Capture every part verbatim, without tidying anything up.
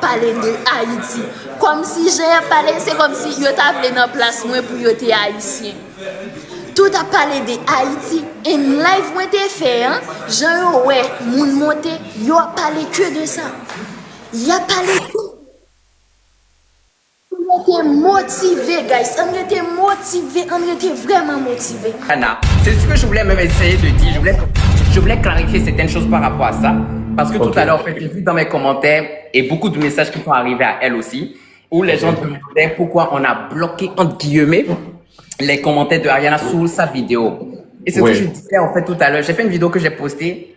pale de Ayiti. Kòmsi jan y ap pale, se kòmsi yo ta vle nan plas mwen pou yo te ayisyen. Tout ap pale de Ayiti. And live mwen te fè an, jan yo wè moun monte, yo ap pale ke de sa. Y ap pale ke Ann rete motive, guys. Ann rete motive, ann rete vrèman motive. Anna, c'est ce que je voulais même essayer de dire. Je voulais, je voulais clarifier certaines choses par rapport à ça. Parce que tout à l'heure, en fait, j'ai vu dans mes commentaires et beaucoup de messages qui sont arrivés à elle aussi, où les gens demandaient pourquoi on a bloqué, entre guillemets, les commentaires de Ariana sous sa vidéo. Et ce que je disais, en fait, tout à l'heure, j'ai fait une vidéo que j'ai postée.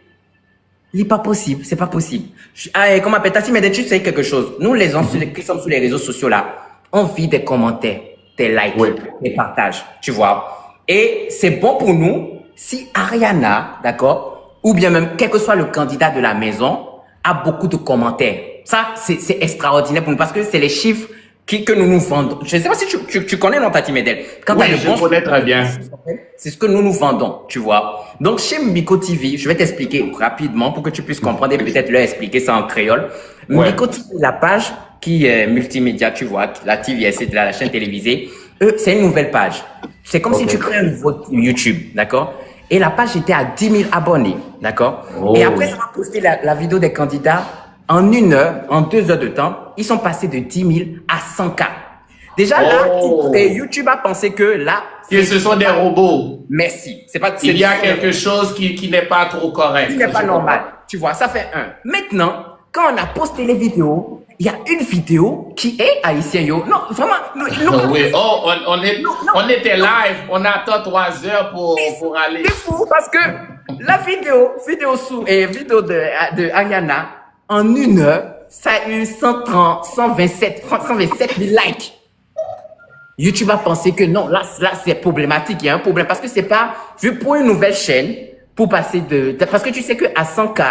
Li pa posib, c'est pas possible. Je- ah, eh, comment appelle Tati, mais tu sais quelque chose. Nous, les gens sur les- qui sommes sur les réseaux sociaux là, on vit des commentaires, des likes, des partages, tu vois. Et c'est bon pour nous si Ariana, d'accord, ou bien même quel que soit le candidat de la maison, a beaucoup de commentaires. Ça, c'est c'est extraordinaire pour nous parce que c'est les chiffres qui, que nous nous vendons. Je ne sais pas si tu, tu, tu connais, non, Tati Medel. Quand t'as de bons, je connais très bien. C'est ce que nous nous vendons, tu vois. Donc, chez Miko T V, je vais t'expliquer rapidement pour que tu puisses comprendre et peut-être leur expliquer ça en créole. Miko T V, la page qui est multimédia, tu vois, la T V, et cetera, la chaîne télévisée, eux, c'est une nouvelle page. C'est comme si tu crées un nouveau YouTube, d'accord? Et la page était à dix mille abonnés, d'accord? Et après, ça va poster la, la vidéo des candidats en une heure, en deux heures de temps, ils sont passés de dix mille à cent K. Déjà là, tu- et YouTube a pensé que là, que ce sont des robots. Merci. C'est pas, c'est- Il y a quelque chose qui, qui n'est pas trop correct, qui n'est pas normal. Tu vois, ça fait un. Maintenant, quand on a posté les vidéos, il y a une vidéo qui est haïtienne, yo. Non, vraiment, non, non. Oui, oh, on, on est, non, non. On était live, on attend trois heures pour, pour aller. C'est fou parce que la vidéo, vidéo sous, et vidéo de, de Ariana, en une heure, ça a eu cent trente, cent vingt-sept, cent vingt-sept mille likes. YouTube a pensé que non, là, là c'est problématique, il y a un problème. Parce que c'est pas, vu pour une nouvelle chaîne, pour passer de, de- parce que tu sais qu'à cent K,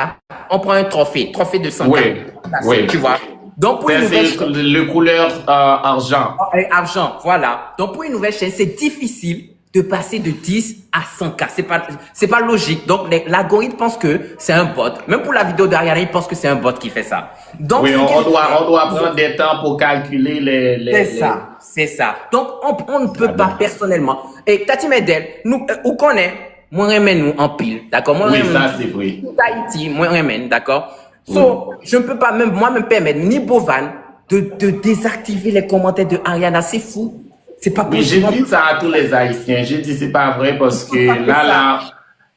on prend un trophée, trophée de cent K. Oui, oui. Tu vois. Donc pour une nouvelle chaîne, le couleur euh, argent. Euh, argent, voilà. Donc pour une nouvelle chaîne, c'est difficile de passer de dix à cent K. C'est pas, c'est pas logique. Donc les- l'algorithme pense que c'est un bot. Même pour la vidéo d'Ariana, il pense que c'est un bot qui fait ça. Donc, oui, on, on doit, on doit prendre des temps pour calculer les. les c'est ça, c'est ça. Donc, on, on ne peut pas personnellement. Et Tati Medel, nou, euh, ou konnen, mwen renmen nou anpil, dakò? Mwen renmen nou. Oui, ça, c'est vrai. Tout Ayiti, mwen renmen, dakò? So, je ne peux pas même, moi, me permettre, ni Bovan, de, de désactiver les commentaires de Ariana. C'est fou. C'est pas possible. Mais je dis ça à tous les Haïtiens. Je dis, c'est pas vrai parce que là, là,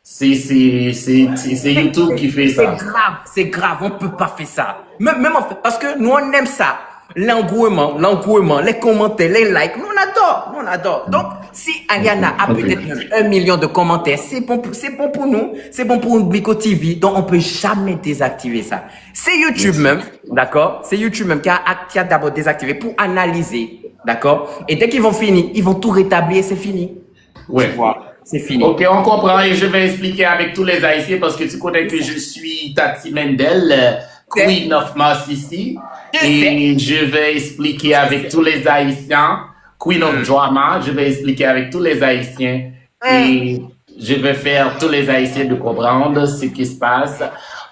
C'est, c'est, c'est, c'est, c'est YouTube qui fait ça. C'est grave, c'est grave, on peut pas faire ça. Même, même en fait, parce que nous, on aime ça. L'engouement, l'engouement, les commentaires, les likes, nous, on adore, nous, on adore. Donc, si Ariana a peut-être même un million de commentaires, c'est bon, pour- c'est bon pour nous, c'est bon pour Miko T V, donc on peut jamais désactiver ça. C'est YouTube même, d'accord? C'est YouTube même qui a, qui a d'abord désactivé pour analyser, d'accord? Et dès qu'ils vont finir, ils vont tout rétablir et c'est fini. Ouais. Tu vois, c'est fini. Ok, on comprend et je vais expliquer avec tous les Haïtiens parce que tu connais que je suis Tati Mendel, euh, Queen of Masisi. Et je vais expliquer avec tous les Haïtiens, Queen of Drama, je vais expliquer avec tous les Haïtiens. Et je vais faire tous les Haïtiens de comprendre ce qui se passe.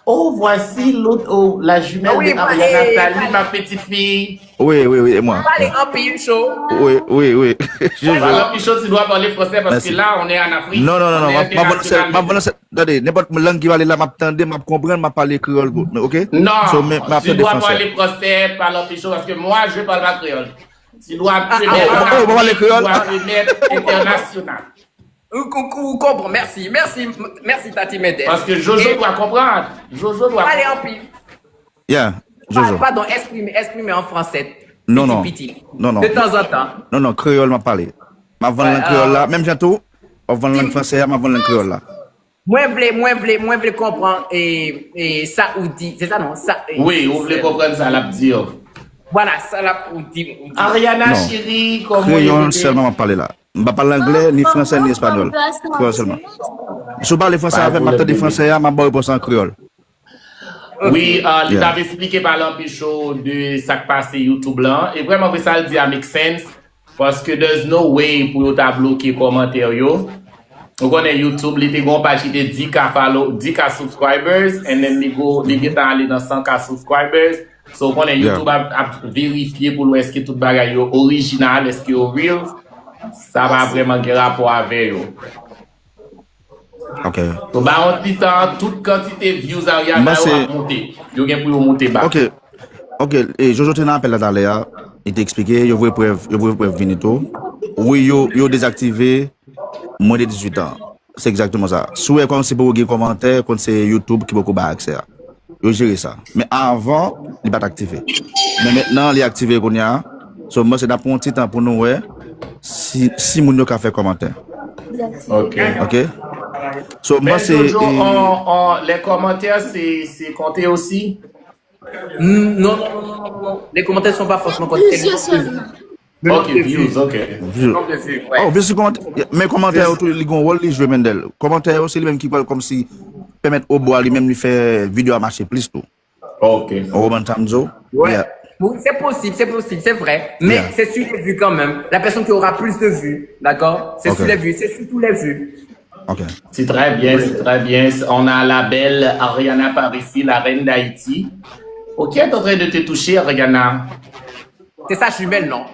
Oh, voici l'autre, oh, la jumelle de Ariana, salut ma petite fille. Wi, wi, wi, e mwen. Pale anpil, Cho. Wi, wi, wi. Jojo. Pale anpil, Cho, tu dois parler français parce que là, on est en Afrique. Non, non, non, non, m ap, m ap, m ap, tande, nenpòt lang ki pale la, m ap tande, m ap konprann, m ap pale kreyòl pou, ok? Non, so, men, m ap tande fransè. Tu dois parler français, parle anpil, Cho, parce que moi, je parle pas créole. Tu dois te mettre en Afrique, tu dois te mettre international. Ou, ou, ou konprann, mèsi, mèsi, mèsi, Tati Mendel. Parce que Jojo doit comprendre. Jojo doit comprendre. Pale anpil. Yeah, Jojo. Pardon, exprime, exprime en français. Non, non. Piti, piti. Non, non. De temps en temps. Non, non, kreyòl m ap pale. M ap vann lang kreyòl la, menm jan tou, w ap vann lang fransè a, m ap vann lang kreyòl la. Mwen vle, mwen vle, mwen vle konprann e, e sa ou di, se sa non? Sa, e, wi, ou vle konprann sa l ap di yo. Vwala, sa l ap ou di, ou di. Ariana chérie, kòman ou ye? Kreyòl sèlman m ap pale la. M pa pale anglè, ni fransè, ni espanyòl. Kreyòl sèlman. Si w pale fransè avè m, m ap tande fransè a, m ap ba w repons an kreyòl. Wi, ah, li t ap eksplike, pale anpil cho de sa k pase YouTube lan. E vrèman vre, sa l di a make sense. Paske there's no way pou yo ta bloke kòmantè yo. Ou konnen YouTube, li te gon paj ki te dis K follow, dis K subscribers, and then li go, li gentan ale nan san K subscribers. So, ou konnen, YouTube ap, ap verifye pou l wè èske tout bagay yo orijinal, èske yo real. Sa pa vrèman gen rapò avè yo. Ok. So, ba yon ti tan, tout kantite views Ariana yo ap monte. Yo gen pou yo monte ba. Ok. Ok, e Jojo te nan apèl la talè a, li te eksplike, yo voye prèv, yo voye prèv vini tou. Wi, yo, yo dezaktive mwen de dizuit an. Se egzakteman sa. Si w wè kòmsi poko gen kòmantè, konn se YouTube ki poko bay aksè a. Yo jere sa. Men avan, li pa t aktive. Men mentnan, li aktive kounye a. So, m panse n ap pran yon ti tan pou nou wè si, si moun yo ka fè kòmantè. Ok. Ok? So, m Men panse. Jojo, e, on, on, les commentaires, c'est, c'est compté aussi? Non, non, non, non, non, non. Les commentaires sont pas forcément comptés. Plusieurs seulement. Ok, views, ok. View. Nombre de vues, ouais. Oh, views sou kòmantè. Men kòmantè yo tou, li gen yon wòl li jwe, Mendel. Kòmantè yo, se li menm ki pral kòmsi pèmèt Obwa li menm li fè videyo a mache plis tou. Ok. Ou konprann sa m di w? Ouais. Yeah. Oui, c'est possible, c'est possible, c'est vrai. Mais Yeah. C'est sur les vues quand même. La personne qui aura plus de vues, d'accord? C'est Ok. Sur les vues, c'est sur tous les vues. Ok. C'est très bien, c'est très bien. On a la belle Ariana par ici, la reine d'Haïti. Oh, qui est en train de te toucher, Ariana? C'est sa jumelle, non?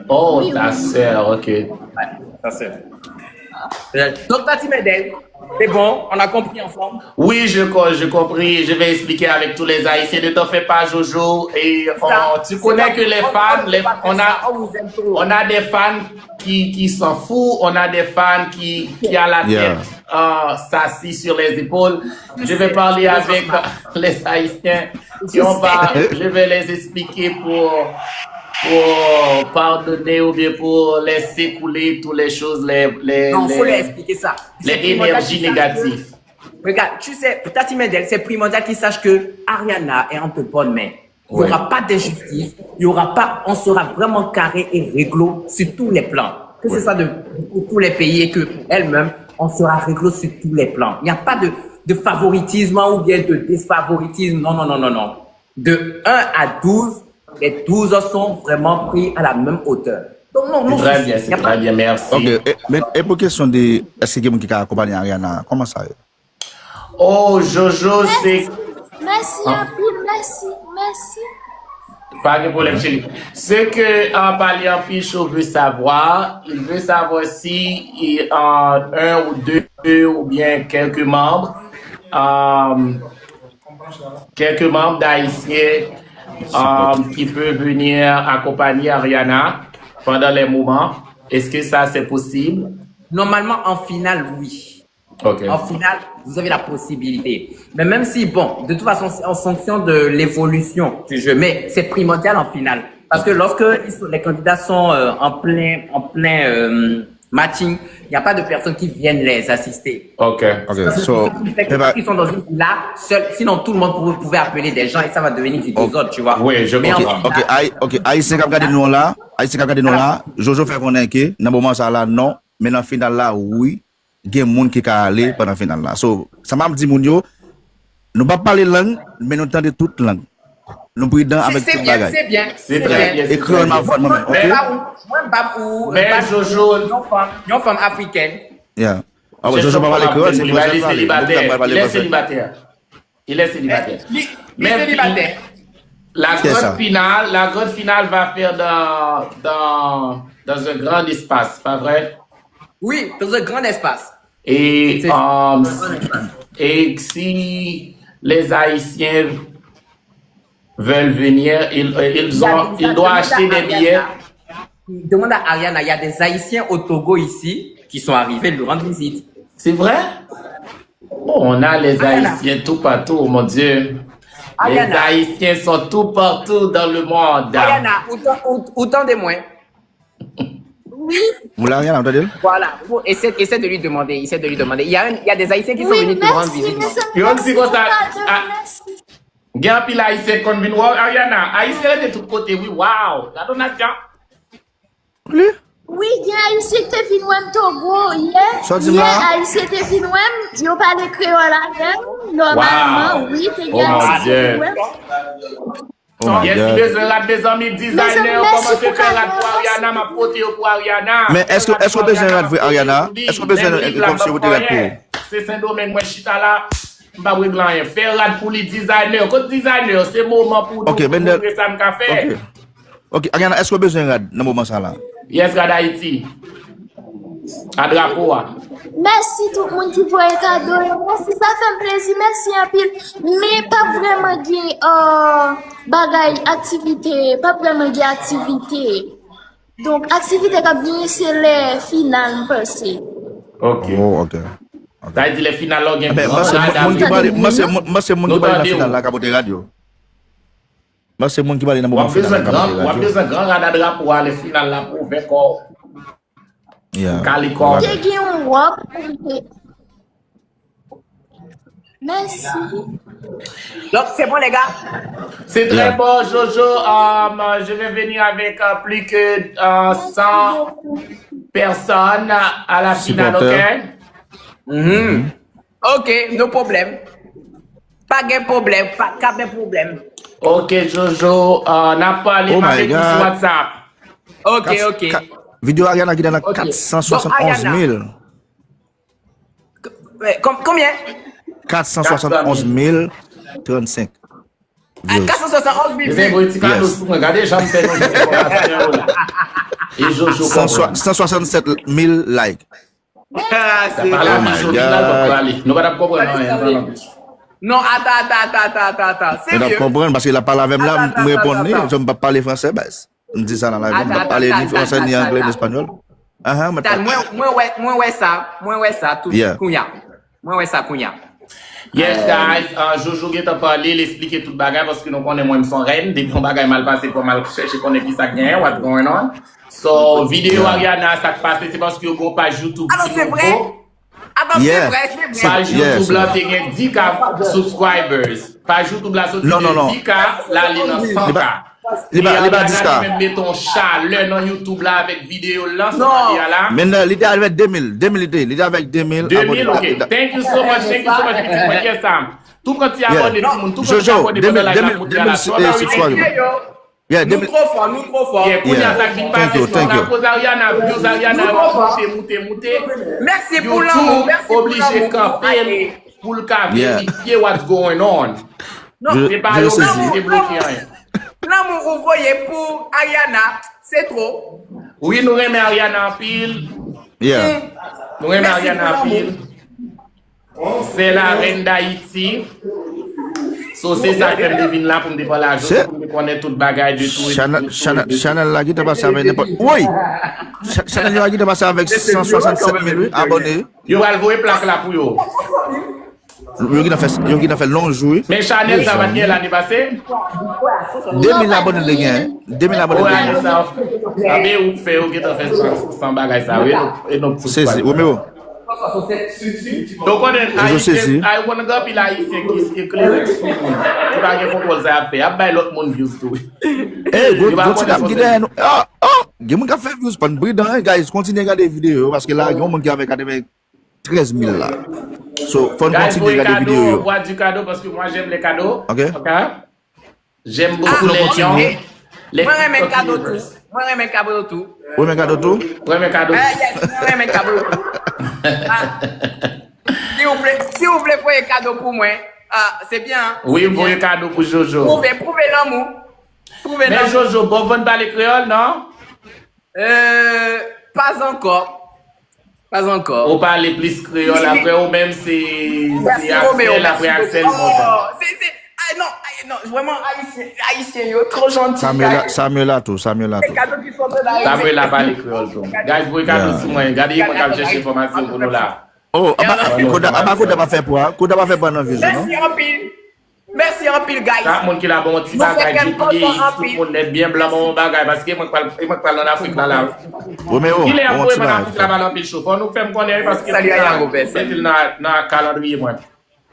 Oh, ta sœur, ok. Ça, c'est... Donc, Tati Mendel, c'est bon, on a compris ensemble. Oui, je, co- je compris. Je vais expliquer avec tous les Haïtiens. Ne t'en fais pas, Jojo. Et on- tu connais que les fans, les- on a, on a des fans qui, qui s'en foutent, on a des fans qui, qui à la tête Yeah. euh, s'assis sur les épaules. Je vais parler avec les Haïtiens. Et on va, je vais les expliquer pour, pour pardonner ou bien pour laisser couler toutes les choses, les, les, Non, faut les- leur expliquer ça. les C'est primordial énergies qu'ils sachent que- négatives. Regarde, tu sais, Tati Mendel, c'est primordial qu'ils sachent que Ariana est entre bonnes mains. Il n'y Ouais. aura pas d'injustice, il y aura pas, on sera vraiment carré et réglo sur tous les plans. Que ce soit de, pour tous les pays et que pour elle-même, on sera réglo sur tous les plans. Il n'y a pas de, de favoritisme ou bien de défavoritisme. Non, non, non, non, non. De un à douze, les douze sont vraiment pris à la même hauteur. Donc, non, non, C'est très souci. Bien, Il y a c'est pas très bien, merci. Ok, e, men e pou kesyon de, èske gen moun ki ka akonpanye Ariana, kòman sa ye? Oh, Jojo, c'est. Mèsi anpil, mèsi, mèsi. Pas de problème, chérie. Ce que euh, Parler en Pichot veut savoir, il veut savoir si euh, un ou deux ou bien quelques membres, euh, quelques membres d'Haïtiens euh, qui peuvent venir accompagner Ariana pendant les moments. Est-ce que ça, c'est possible? Normalement, en finale, oui. Ok. En finale, vous avez la possibilité. Mais même si, bon, de toute façon, c'est en fonction de l'évolution du jeu. Mais c'est primordial en finale. Parce que lorsque ils sont- les candidats sont euh, en plein, en plein euh, matching, il n'y a pas de personnes qui viennent les assister. Ok. Ok, so, Ils sont dans une là, seul, sinon tout le monde pouvait, pouvait appeler des gens et ça va devenir du désordre, tu vois. Oui, je Mais en comprends. Ok, finale, Ay- ok, Ayisyen k ap gade nou an la, Ayisyen k ap gade nou an la, Jojo fè konnen ke nan moman sa la, non, men nan final la, wi, gen moun ki ka ale pandan final la. So, sa m ap di moun yo, nou p ap pale lang, men nou tande tout lang. Nou pridan c'est avèk c'est tout bien, bagay. C'est bien, C'est c'est très bien. Bien, c'est Ekri an très m ap vann mwen menm, Mwen ok? pa ou, mwen pa ou, Mais pa Jojo- yon fanm, yon fanm africaine. Yeah. Ah, ouais, Jojo pa pale kreyòl, se kreyòl sèlman. Célibataire. Moun pa pale Il est kreyòl. Célibataire. Il est célibataire. Li, li Mais sélibataire. La C'est grande ça. Finale, la grande finale va faire dans, dans, dans un grand espace, pas vrai? Oui, dans un grand espace. Et, C'est- euh, et si les Haïtiens veulent venir, ils, ils, ont, ils doivent acheter des billets. Demande à Ariana, il y a des Haïtiens au Togo ici qui sont arrivés lui rendre visite. C'est vrai? Oh, on a les Haïtiens tout partout, oh mon Dieu. Les Haïtiens sont tout partout dans le monde. Ariana, ou tan- ou- ou tande mwen? Oui. Ou la, Ariana, ou tande l? Voilà, faut essayer, essayer de lui demander, essayer de lui demander. Il y a, un- il y a des Haïtiens qui sont Oui, venus te rendre merci, visite. mezanmi, Yo di mèsi konsa, pou kado, ah, mèsi. Gen anpil Ayisyen k konn vin wè w, Ariana. Ayisyen rete tout kote, wi, waw. Gade yon nasyon. Pli? Wi, gen Ayisyen ki te vin wè m Togo yè. Sa w di m Yè, la? Ayisyen te vin wè m, yo pale kreyòl avè m. Nòmalman, Wow. Wi, te Oh, gen mon Ayisyen ki Dieu. vin wè m. Oh my Yes, God. bezwen rad, mezanmi, designer, Mezanmi, yo mèsi kòmanse pou fè rad kado pou a, Ariana, m ap pote yo pou Ariana. Men èske, èske w bezwen rad vre, Ariana? Èske w bezwen, kòmsi yo pote rad pou ou? Se Sendomeng, mwen chita la. m p ap regle anyen. Fè rad pou li, designer. Kot designer? Se moman pou nou, ok, pou Bendel, montre sa n ka fè. Ok. Ok, Ariana, èske w bezwen rad nan moman sa la? Yes, rad Ayiti. A drapo a. Mèsi tout moun ki voye kado yo. Mèsi, sa fè m plezi. Mèsi anpil. Men p ap vrèman gen, euh, bagay, aktivite. P ap vrèman gen aktivite. Donk, aktivite k ap genyen, se lè final, m panse. Ok. Oh, ok. Ok. Sa vle di lè final la, w gen... Ebyen, mwen se moun, moun ki prale, mwen se moun, mwen se moun ki prale nan final la, ka pote rad yo. Mwen se moun ki prale nan moman final la, ka pote rad yo. W ap bezwen gran rad a drapo a lè final la pou w ouvè kò w. Yeah. Ou kale kò w. Te gen yon wòb pou m te... Mèsi. Donc, c'est bon, les gars. C'est très bon, Jojo. Euh, je vais venir avec euh, plus que euh, cent personnes à la finale, ok? Mhm. Ok, no problem. Pa gen pwoblèm, pa ka gen pwoblèm. Ok, Jojo, euh, n ap pale avèk ou sou WhatsApp. Ok, ok. Videyo Ariana ki nan kat san swasann onz mil. Konbyen? Kat san swasann onz mil trannsenk views. Kat san swasann onz mil views. Mezanmi, voye ti kado sou mwen. Gade jan m fè nou jwenn enfòmasyon yo la. E Jojo kòmandan. San swasannsèt mil like. Pale anpil, Jojo, final p ap prale. Nou pa t ap konprann anyen, pale anpil. Non, ata, ata, ata, ata, ata, ata. Serye? Nou t ap konprann paske l ap pale avè m la, m reponn li, jan m p ap pale fransè, baz. M di sa nan live la, m p ap pale ni fransè, ni anglè, ni espanyòl. Ahan, mwen t ap... Mwen, mwen wè, mwen wè sa, mwen wè sa tout kounya. Mwen wè sa kounya. Yes, guys, uh, Jojo gentan pale, l esplike tout bagay, paske nou konnen mwen m son rèn, depi yon bagay mal pase, fò m al chèche konnen ki sa k genyen, what going on. So, videyo Ariana, sa k pase, se paske yo gen yon paj YouTube ki nouvo. Paj YouTube la te gen dis K subscribers. Paj YouTube la soti de dis K, l ale nan san K. Li pa, li pa dis K. Li menm mete yon chalè nan YouTube la avèk videyo l lan, sa pa di a la. Men li te avèk de mil, de mil li te, li te avèk de mil abòne. De mil, ok. Thank you so much, thank you so much, pitit mwen, yes, Sam. Tou pran ti abòne, timoun, tou pran ti abòne pandan live la monte a la. Strawberry, thank you. Yeah, nou twò fò, nou twò fò. Yeah, kounye a sa k vin pase, thank you, thank you. Akoz Ariana, views Ariana yo ap moute, moute, moute. Mèsi pou lanmou, mèsi pou lanmou. YouTube oblije kanpe l pou l ka verifye what's going on. Non, se pa yo menm ki te bloke anyen. Lanmou ou voye pou Ariana, se twò. Wi, nou renmen Ariana anpil. Yeah. Nou renmen Ariana anpil. Se la reine d'Haïti. So, se sa k fè m te vin la pou m te pale a Jojo, pou m te konnen tout bagay de tout. Chanèl, chanèl, chanèl la gentan pase avèk nenpòt. Woy! Cha-, chanèl yo gentan pase avèk san swasannsèt mil, wi, abòne. Yo pral voye plak la pou yo. Yo gentan fè, yo gentan fè long jou, wi. Men chanèl sa pa t gen lane pase? De mil abòne li gen, wi. De mil abòne li gen. Anben ou k fè yo gentan fè san, san bagay sa, wi. E non, e non, sezi, Romeo. Ou konnen, Ayisyen, ay, ou konnen gen anpil Ayisyen ki eklere sou moun, ki pa gen kontwòl sa y ap fè. Y ap bay lòt moun views tou. Ey, gwo, gwo ti dam ki dèyè nou. Oh, oh, gen moun k ap fè views, pa n pridan, hein, guys, kontinye gade videyo yo, paske la, gen yon moun ki avèk katreventrèz mil la. So, fò n kontinye gade videyo yo. Bwa di kado, paske mwen, j'aime les cadeaux. Ok. Ok. J'aime beaucoup les lions. Mwen renmen kado tou. Mwen renmen kado tou. Ou renmen kado tou? Mwen renmen kado tou. Eh, yes, mwen renmen kado tou. Ah. Si ou vle, si ou vle voye kado pou mwen, ah, se byen. Wi, voye kado pou Jojo. Pwouve, pwouve lanmou. Pwouve lanmou. Men Jojo, bon, ou konn pale kreyòl, non? Euh, pas encore. Pas encore. Ou pale plis kreyòl, apre ou menm se, se Axel, apre Axel, bon, se, se, ah, non, ah, non, vrèman, Ayisyen, Ayisyen yo, twò janti, Samuela, Samuela tou, Samuela tou. Samuela pale kreyòl tou. Guys, voye kado sou mwen, gade mwen k ap chèche enfòmasyon pou nou la. Oh, apa Koda, apa Koda pa fè pwa, Koda pa fè pwa nan views yo, non? Mèsi anpil. Mèsi anpil, guys. Chak moun ki la, bon, ti bagay, G P D X, tout moun nèt byen blan, bon, bon bagay, paske mwen k pral, mwen k pral ann Afrik la, la. Romeo, kilè y ap voye m ann Afrik la, pa l anpil cho. Fò nou fè m konnen, wi, paske mwen mete l nan, nan kalandriye mwen.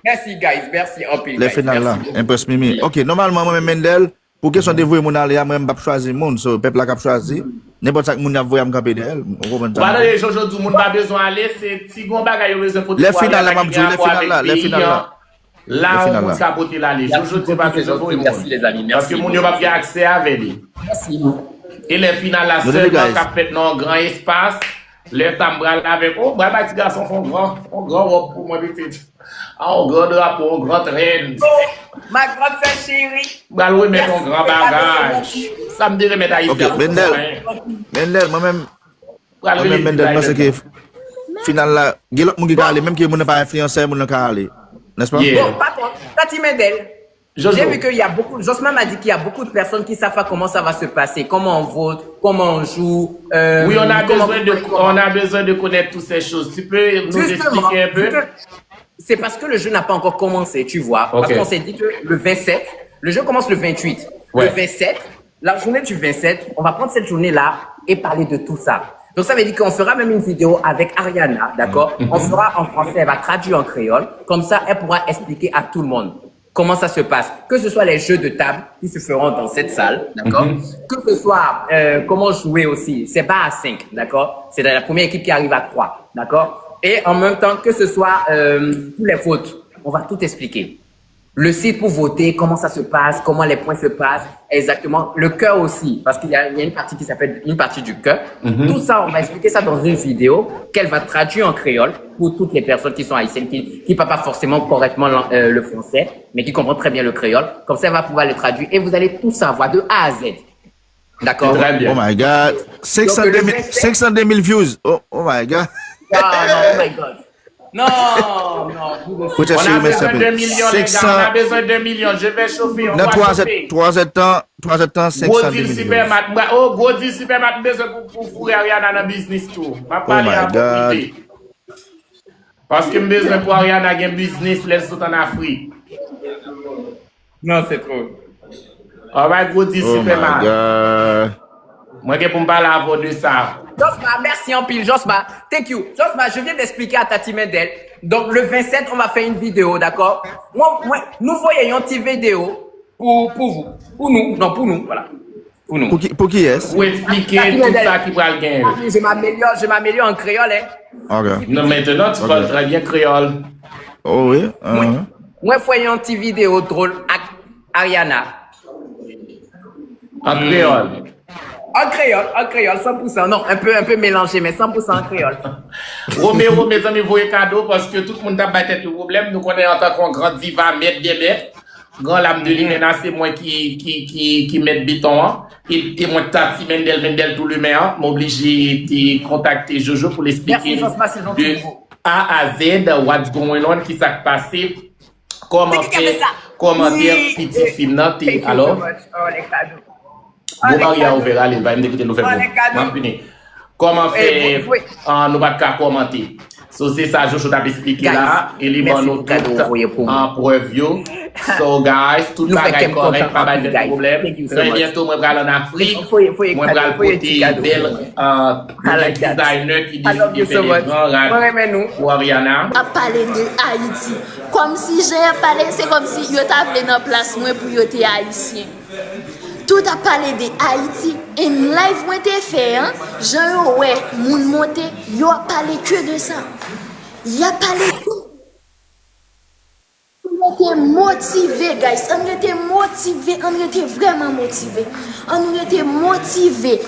Mèsi, guys. Mèsi anpil, guys. Lè final la, Empress Mimi. Ok, nòmalman, mwen menm Mendel, pou kesyon de voye moun ale a, mwen, m p ap chwazi moun. So, pèp la k ap chwazi. Nenpòt sa k moun y ap voye a, m kanpe dèyè l. Ou konprann sa? Ou pa tande Jojo di moun pa bezwen ale, se ti gon bagay yo bezwen pote pou Ariana ki gen rapò avèk peyi an. Lè final la, m ap di w, lè final la, lè final la. La ou moun sa pote l ale. Jojo di pa bezwen voye moun. Paske moun yo p ap gen aksè avè li. E lè final la sèlman k ap fèt nan yon gran espas, Lè sa m pral avèk ou, m pral bay ti gason fè yon gran, yon gran wòb pou mwen pitit. A, yon gran drapo, yon gran trend. Ma grande sœur chérie. M pral remèt yon gran bagay. Sa m te remèt Ayiti. Ok, Mendel. Mendel, mwen menm, mwen menm Mendel, mwen se ke final la, gen lòt moun ki ka ale, menm ke moun nan pa enfliyansè, moun nan ka ale. N'est-ce pas? Bon, par contre, Tati Mendel, j'ai vu qu'il y a beaucoup, Josma m'a dit qu'il y a beaucoup de personnes qui savent pas comment ça va se passer, comment on vote, comment on joue. Euh, Oui, on a besoin de, on a besoin de connaître toutes ces choses. Tu peux nous expliquer un peu? C'est parce que le jeu n'a pas encore commencé, tu vois. Parce qu'on s'est dit que le vingt-sept, le jeu commence le vingt-huit. Le vingt-sept, la journée du vingt-sept, on va prendre cette journée-là et parler de tout ça. Donc ça veut dire qu'on fera même une vidéo avec Ariana, d'accord? On fera en français, elle va traduire en créole. Comme ça, elle pourra expliquer à tout le monde comment ça se passe. Que ce soit les jeux de table qui se feront dans cette salle, d'accord? Que ce soit euh, comment jouer aussi, c'est bas à cinq, d'accord? C'est la première équipe qui arrive à trois, d'accord? Et en même temps, que ce soit euh, tous les votes, on va tout expliquer. Le site pour voter, comment ça se passe, comment les points se passent, exactement. Le cœur aussi, parce qu'il y, a- il y a une partie qui s'appelle une partie du cœur. Tout ça, on va expliquer ça dans une vidéo qu'elle va traduire en créole pour toutes les personnes qui sont haïtiennes, qui ne parlent pas forcément correctement l'an- euh, le français, mais qui comprennent très bien le créole. Comme ça, elle va pouvoir le traduire et vous allez tout savoir de A à Z. D'accord? Très bien. Oh my God. cinq cent deux mille, cinq cent deux mille views. Oh, oh my God. Ah, non, oh my God. Non, non. Faut On a chercher, mais ça besoin de fait millions, les gars. On a besoin de millions. Je vais chauffer. On Dans va trois chauffer. Trois heures de temps, trois heures de temps, cinq cent Gwo deux deal mille views. Supermat. M ba- Oh, gwo deal Supermat. M bezwen pou, pou foure Ariana nan biznis tou. M ap Oh pale my a God. Prive. Paske m bezwen pou Ariana gen biznis lè l sot an Afrik. Non, c'est trop. Alright, gwo deal Oh my Supermat. God. Mwen gen pou m pale avè w de sa. Josma, merci anpil, Josma. Thank you. Josma, je viens d'expliquer à Tati Mendel. Donc, le vingt-sept, on va faire une vidéo, d'accord? Mwen, mwen, nou voye yon ti videyo pou, pou vous. Pour nous, non, pour nous, voilà. Pour nous. Pou ki, pou ki yès? Pou eksplike tout sa ki pral genyen. Je m'améliore, je m'améliore en créole, hein. Ok. Non, maintenant, tu parles très bien créole. Oh oui. Uh-huh. Mwen fè yon ti videyo drôle ak Ariana. En créole. En créole, en créole, cent pour cent. Non, un peu, un peu mélangé, mais cent pour cent en créole. Romero, mezanmi, voye kado paske tout moun t ap bay tèt yo pwoblèm. Nou konnen antanke yon gran diva, mèt de mèt, gran lam de limena, se mwen ki, ki, ki, ki mèt beton an. E, e mwen, Tati Mendel, Mendel tou limen an, m oblije te kontakte Jojo pou l eksplike Merci, Josma, c'est gentil. De A à Z, what's going on, ki sa k pase, kòman fè, kòmantè pitit fi m nan te, alò. Bon, Maria ouvè, ale, bay m te kite l ouvè pou m ap vini. Kòman fè, ah, nou pa t ka kòmante. So, se sa Jojo t ap eksplike la, e li ban nou tout an prèv yo. So, guys, tout bagay kòrèk, pa bay tèt pwoblèm. Trè byento, mwen pral an Afrik. Mwen pral pote bèl, ah, designer ki deside fè de gran rad pou Ariana. Ap pale de Ayiti. Kòmsi jan y ap pale, se kòmsi yo ta vle nan plas mwen pou yo te ayisyen. Tout ap pale de Ayiti. And live mwen te fè an, jan yo wè moun monte, yo ap pale ke de sa. Y ap pale ke Ann rete motive, guys. Ann rete motive. Ann rete vrèman motive. Ann rete motive.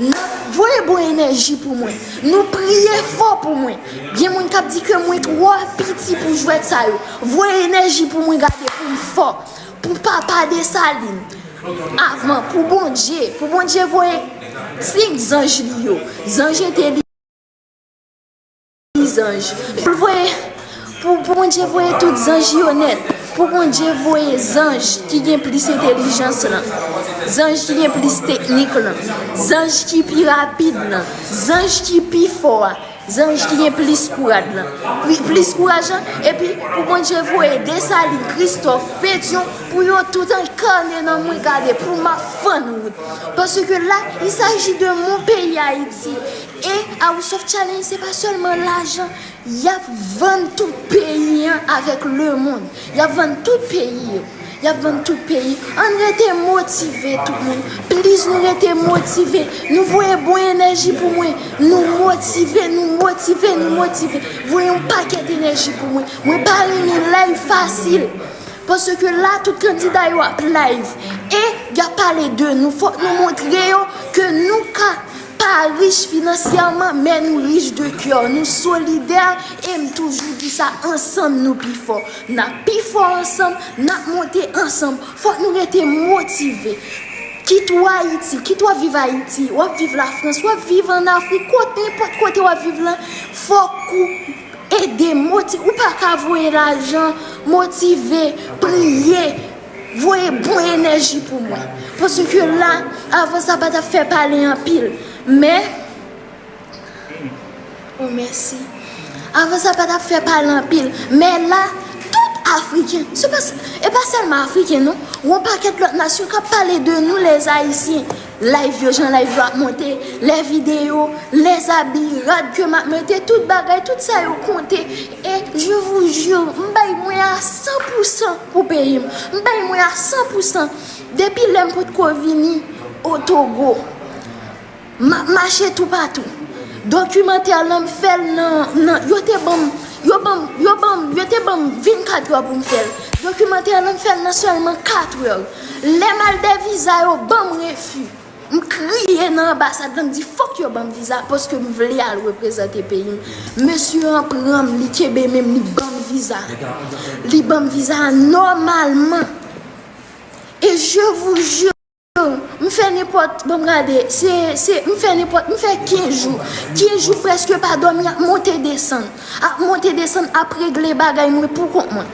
N ap voye bon enèji pou mwen. Nou priye fò pou mwen. Gen moun k ap di ke mwen twò piti pou jwèt sa yo. Voye enèji pou mwen gade pou m fò. Pou papa Desalin. Avan, pou Bondye. Pou Bondye voye senk zanj li yo. Zanj ete li. Zanj. Pou l voye, pou, pou Bondye voye tout zanj yo nèt. Pou Bondye voye zanj ki gen plis entèlijans lan. Zanj ki gen plis teknik lan. Zanj ki pi rapid lan. Zanj ki pi fò a. Zanj ki gen plis kouraj lan. Pi, plis kouraj lan. Epi pou Bondye voye Desalin, Kristòf, Petyon, pou yo tout ankane nan mwen gade, pou m ap fann wout. Paske la, il s'agit de mon pays Haïti. E Awisoft Challenge, se pa sèlman lajan. Y ap vann tout peyi an avèk lemonn. Y ap vann tout peyi yo. Y ap vann tout peyi. Ann rete motive, tout moun. Plis nou rete motive. Nou voye bon enèji pou mwen. Nou motive, nou motive, nou motive. Voye yon pakèt enèji pou mwen. Mwen pa renmen live fasil. Paske la, tout kandida yo ap live. E y ap pale de nou. Fòk nou montre yo ke nou ka pa rich finansyèman, men nou rich de kè. Nou solidè, e m toujou di sa, ansanm nou pi fò. N ap pi fò ansanm, n ap monte ansanm. Fòk nou rete motive. Kit ou Ayiti, kit w ap viv Ayiti, w ap viv Lafrans, w ap viv ann Afrik, kot, nenpòt kote w ap viv lan, fòk ou ede, moti-, ou pa ka voye lajan, motive, priye, voye bon enèji pou mwen. Paske la, avan sa pa t ap fè pale anpil. Men, oh, mèsi. Avan sa pa t ap fè pale anpil. Men la, tout Afriken, se pa, e pa sèlman Afriken, non. Yon pakèt lòt nasyon k ap pale de nou, les Haïtiens. Live yo, jan live yo ap monte, lè videyo, lè zabi, rad ke m ap mete, tout bagay, tout sa yo konte. E je vous jure, m bay mwen a san pou san pou peyi m. M bay mwen a san pou san. Depi lè m potko vini o Togo, m ap mache toupatou. Dokimantè lan m fè l nan, nan, yo te ban m, yo ban m, yo ban m, yo te ban m vennkat è pou m fè l. Dokimantè lan m fè l nan sèlman kat è. Lè m al dè viza yo ban m refi. M kriye nan anbasad lan, m di fòk yo ban m viza paske m vle al reprezante peyi m. Mesye an pran m, li kenbe men m, li ban m viza. Li ban m viza a nòmalman. E je vous jure, m fè nenpòt, bon, m gade, se, se, m fè nenpòt, m fè kenz jou. Kenz jou prèske pa dòmi, ap monte desann. Ap monte desann, ap regle bagay mwen pou kont mwen.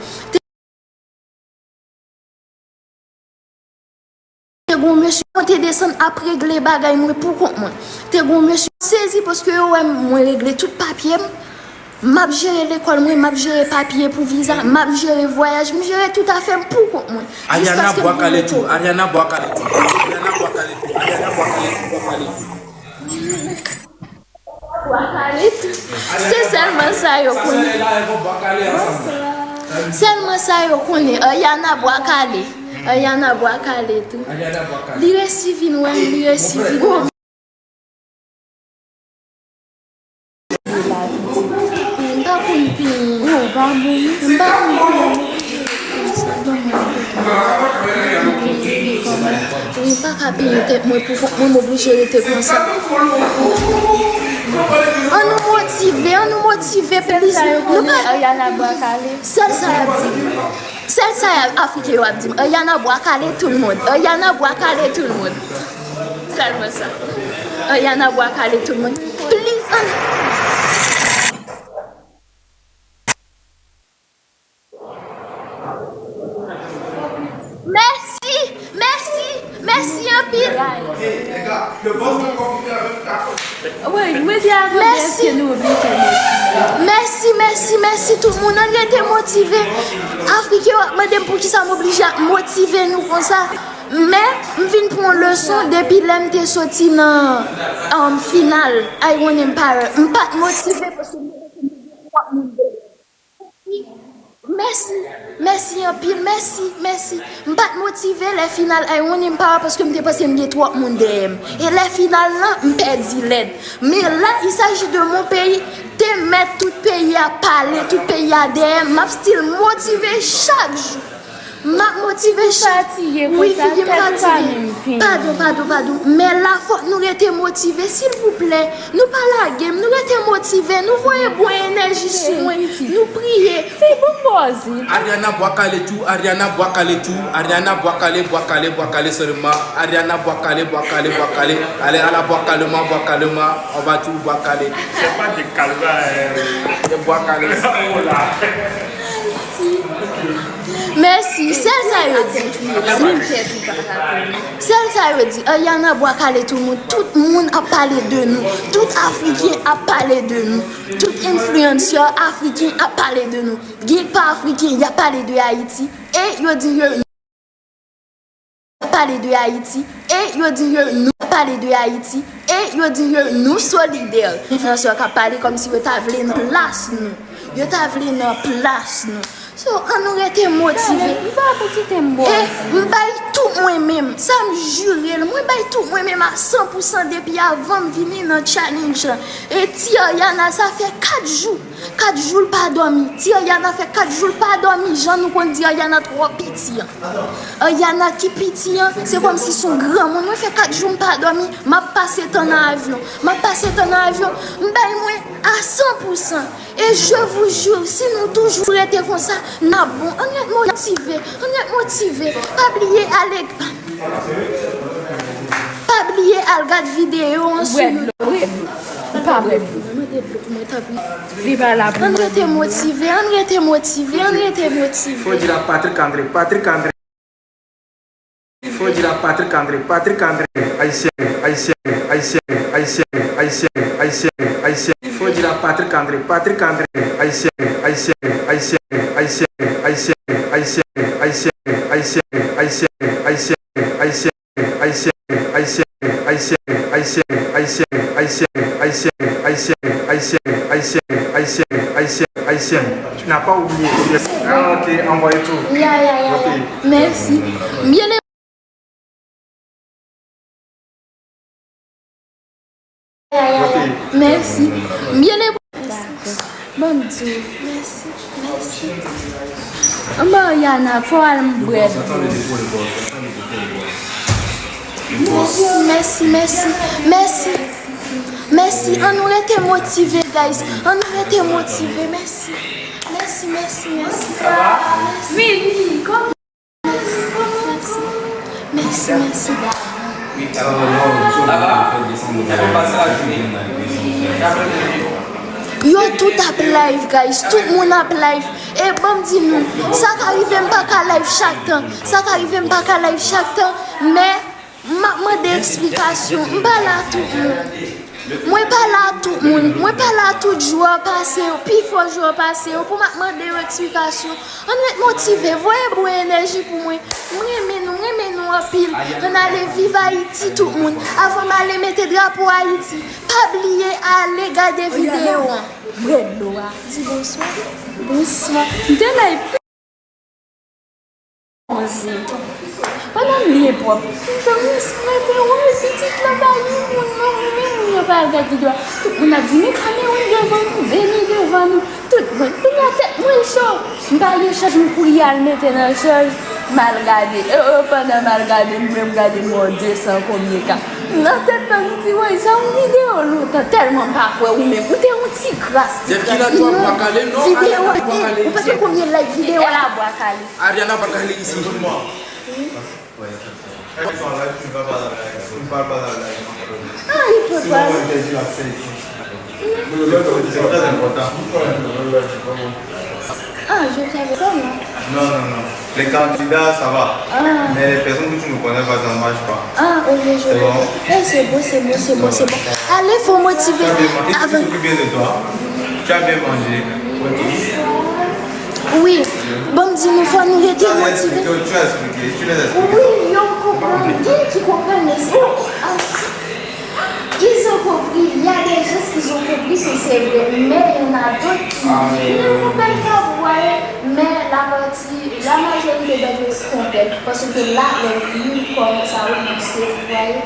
Te gon mesye, monte desann, ap regle bagay mwen pou kont mwen. Te gon mesye sezi paske yo wè m, mwen regle tout papye m. M ap jere lekòl mwen, m ap jere papye pou viza, m ap jere vwayaj, m jere tout afè m pou kont mwen. Ariana Bwa Kale tou, Ariana Bwa Kale tou, Ariana Bwa Kale tou, Ariana Bwa Kale tou, Bwa Kale tou. Bwa Kale tou. Se sèlman sa yo konnen. Sèlman sa yo konnen. Ariana Bwa Kale. Ariana Bwa Kale tou. Li resi vin wè m, li resi vin wè m. M pa konn penyen. M pa konn penyen. Sa ban mwen. M pa ka penyen tèt mwen pou kont mwen, m oblije rete konsa. Ann nou motive, ann nou motive plis. Nou pa Ariana Bwa Kale. Sèl sa y ap di. Sèl sa y ap, Afriken yo ap di m. Ariana Bwa Kale tout le monde. Ariana Bwa Kale tout le monde. Sèlman sa. Ariana Bwa Kale tout le monde. Plis ann. Mèsi, mèsi, mèsi anpil. Mèsi. Mèsi, mèsi, mèsi tout moun. Ann rete motive. Afriken yo ap mande m poukisa m oblije ap motive nou konsa. Men, m vin pran yon leson depi lè m te soti nan, um, final I Want Empire. M pa t motive paske m te twòp moun dèyè. Mèsi, mèsi anpil, mèsi, mèsi. M pa t motive lè final I Want Empire paske m te panse m gen twòp moun dèyè m. E lè final lan, m pèdi lèd. Men la, il s'agit de mon pays. Te mèt tout peyi a pale, tout peyi a dèyè m. M ap still motive chak jou. M ap motive chak. Wi, figi m fatige. Padon, padon, padon. Men la, fòk nou rete motive, silvouplè. Nou pa lage m, nou rete motive, nou voye bon enèji sou mwen, nou priye. Ariana Bwa Kale tou, Ariana Bwa Kale tou, Ariana Bwa Kale, Bwa Kale, Bwa Kale sèlman, Ariana Bwa Kale, Bwa Kale, Bwa Kale, ale ala Bwa Kale man, Bwa Kale man, anba tou Bwa Kale. Se pa de kalva, e Bwa Kale. Mèsi, sèl sa yo di. Sèl sa yo di, Ariana Bwa Kale tout moun, tout moun ap pale de nou, tout Afriken ap pale de nou, tout influencer Afriken ap pale de nou. Gen pa Afriken, y ap pale de Ayiti, e yo di yo pale de Ayiti, e yo di yo nou pale de Ayiti, e yo di yo nou solidè. Influencer k ap pale kòmsi yo ta vle nan plas nou. Yo ta vle nan plas nou. So, ann nou rete motive. M pa pou kite m bò. E m bay tout mwen menm. Sa m jire l. Mwen bay tout mwen menm a san pou san depi avan m vini nan challenge lan. E ti Ariana, sa fè kat jou. Kat jou l pa dòmi. Ti Ariana fè kat jou l pa dòmi. Jan nou konn di Ariana twò piti an. Ariana ki piti an, se kòmsi se yon granmoun. Mwen fè kat jou m pa dòmi. M ap pase tan nan avyon. M ap pase tan nan avyon. M bay mwen a san pou san. E je vous jure, si nou toujou rete konsa, n ap bon. Ann ret motive. Ann ret motive. Pa bliye ale. Pa bliye al gad videyo an sou YouTube. Ou pa bwè dlo. Mande dlo pou mwen, tanpri. Li pa la pou mwen. Ann rete motive, ann rete motive, ann rete motive. Fò di la Patrick André, Patrick André. Fò di la Patrick André, Patrick André. Ayisyen, ayisyen, ayisyen, ayisyen. Fò di la Patrick André, Patrick André. Ayisyen, ayisyen, ayisyen. N'a pas oublié. Ah, ok, envoyez tout. Ya, ya, ya, ya. Ok. Mèsi. Byen. Ya, ya, ya. Ok. Mèsi. Byen. Dakò. Ban m di w. Mèsi, mèsi. Anba Ariana, fò al m bwè dlo. Mèsi, mèsi, mèsi, mèsi. Mèsi, ann nou rete motive, guys. Ann nou rete motive, mèsi. Mèsi, mèsi, mèsi. Mèsi. Mèsi, mèsi. Yo tout ap live, guys. Tout moun ap live. E ban m di nou, sa ka rive m pa ka live chak tan. Sa ka rive m pa ka live chak tan, men m ap mande eksplikasyon. M pa la tout moun. Mwen pa la tout moun. Mwen pa la tout jou a pase yo. Pifò jou a pase yo pou m ap mande yo eksplikasyon. Ann ret motive, voye bon enèji pou mwen. M renmen nou, m renmen nou anpil. Ann ale viv Ayiti tout moun. Avan m ale mete drapo Ayiti, pa bliye ale gade videyo an. Bwè dlo a. Di bonswa. Bonswa. M te la epi pandan m lye pwòp. M te wè pitit la pa gen moun non, men moun yo pa al gade videyo a. Tout moun ap di, men Cameroun devan nou, Beni devan nou. Tout mwen, kounye a tèt mwen cho. M pa gen chaj, m kouri al mete nan chaj. M al gade. E, e, pandan m al gade, m menm gade mò de san konbyen ka. Nan tèt mwen, m di, woy, sa yon videyo lontan. Tèlman m pa kwè ou menm. Ou te yon ti kras, ti kras. Zèf ki nan twa bwa kale, non, videyo, Ariana bwa kale. Ou pa konn konbyen like videyo a la bwa kale. Ariana bwa kale isi. Wi. Ah, li pè pa. Ah, je savais pas, moi. Non, non, non. Les candidats, ça va. Ah. Mais les personnes que tu ne connais pas, ça ne marche pas. Ah, ok, je vois. C'est bon? Eh, c'est bon, c'est bon, c'est bon, c'est bon. Allez, faut motiver. Tu as bien mangé. Avant. Ils s'occupent bien de toi. Tu as bien mangé. Wi, ban m di nou, fò nou rete motive. Wi, yo konprann, gen ki konprann, men se, ils ont compris. Il y a des gens qui ont compris que c'est vrai, mais il y en a d'autres qui, ils ne veulent pas y croire, vous voyez. Mais la partie, la majorité d'entre eux comprennent, parce que là, les vues commencent à augmenter, vous voyez.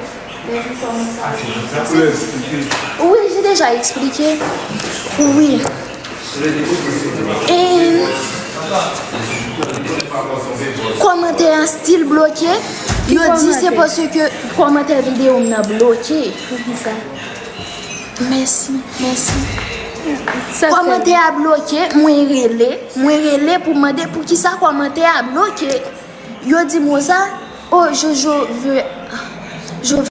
Wi, j'ai déjà expliqué. Wi. E kòmantè an still bloke. Yo di se paske kòmantè videyo m nan bloke. Poukisa? Mèsi, mèsi. Kòmantè a bloke, mwen rele, mwen rele pou mande poukisa kòmantè a bloke. Yo di m konsa, oh, Jojo ve, Jojo